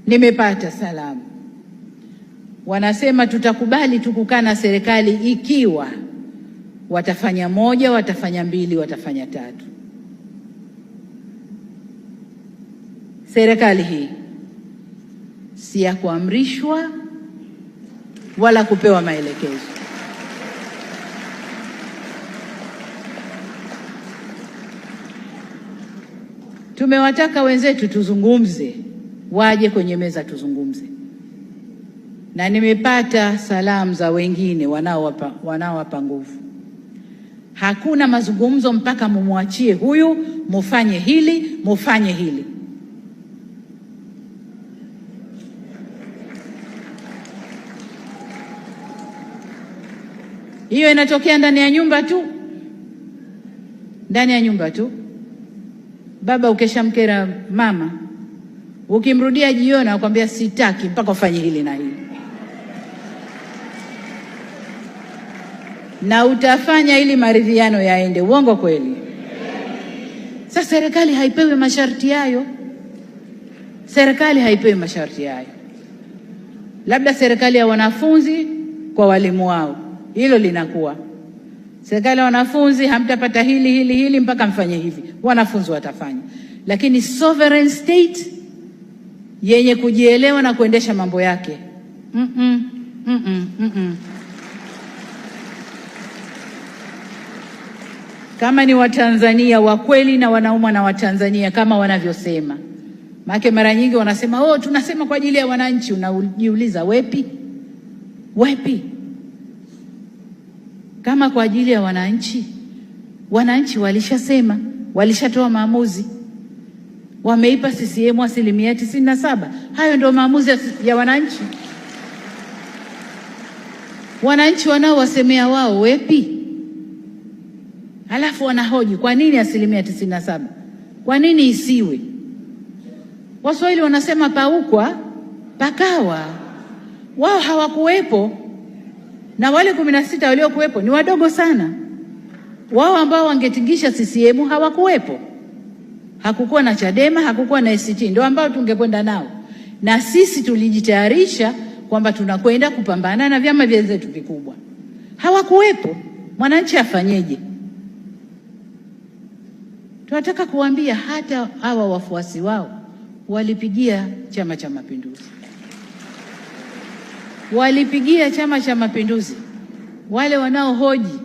Nimepata salamu, wanasema tutakubali tu kukaa na serikali ikiwa watafanya moja, watafanya mbili, watafanya tatu. Serikali hii si ya kuamrishwa wala kupewa maelekezo. Tumewataka wenzetu tuzungumze, waje kwenye meza tuzungumze, na nimepata salamu za wengine wanaowapa nguvu. Hakuna mazungumzo mpaka mumwachie huyu, mufanye hili, mufanye hili. Hiyo inatokea ndani ya nyumba tu, ndani ya nyumba tu. Baba ukeshamkera mama, ukimrudia jioni akwambia sitaki mpaka ufanye hili na hili, na utafanya ili maridhiano yaende. Uongo kweli? Sasa serikali haipewi masharti hayo, serikali haipewi masharti hayo. Labda serikali ya wanafunzi kwa walimu wao, hilo linakuwa serikali ya wanafunzi, hamtapata hili hili hili mpaka mfanye hivi, wanafunzi watafanya. Lakini sovereign state yenye kujielewa na kuendesha mambo yake, mm -mm, mm -mm, mm -mm. Kama ni Watanzania wa kweli na wanaumwa na Watanzania kama wanavyosema, maana mara nyingi wanasema oh, tunasema kwa ajili ya wananchi. Unajiuliza wepi wepi? Kama kwa ajili ya wananchi, wananchi walishasema, walishatoa maamuzi, wameipa CCM 97%. Hayo ndio maamuzi ya wananchi. Wananchi wanaowasemea wao wepi? Halafu wanahoji kwa nini 97%? Kwa nini isiwe? Waswahili wanasema paukwa pakawa. Wao hawakuwepo, na wale 16 waliokuwepo ni wadogo sana. Wao ambao wangetingisha CCM hawakuwepo. Hakukuwa na Chadema, hakukuwa na ACT, ndio ambao tungekwenda nao, na sisi tulijitayarisha kwamba tunakwenda kupambana na vyama vyenzetu vikubwa. Hawakuwepo. Mwananchi afanyeje? Tunataka kuambia hata hawa wafuasi wao walipigia Chama cha Mapinduzi, walipigia Chama cha Mapinduzi. Wale wanaohoji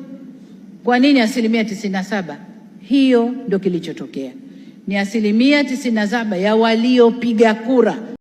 kwa nini 97%, hiyo ndio kilichotokea. Ni 97% ya waliopiga kura.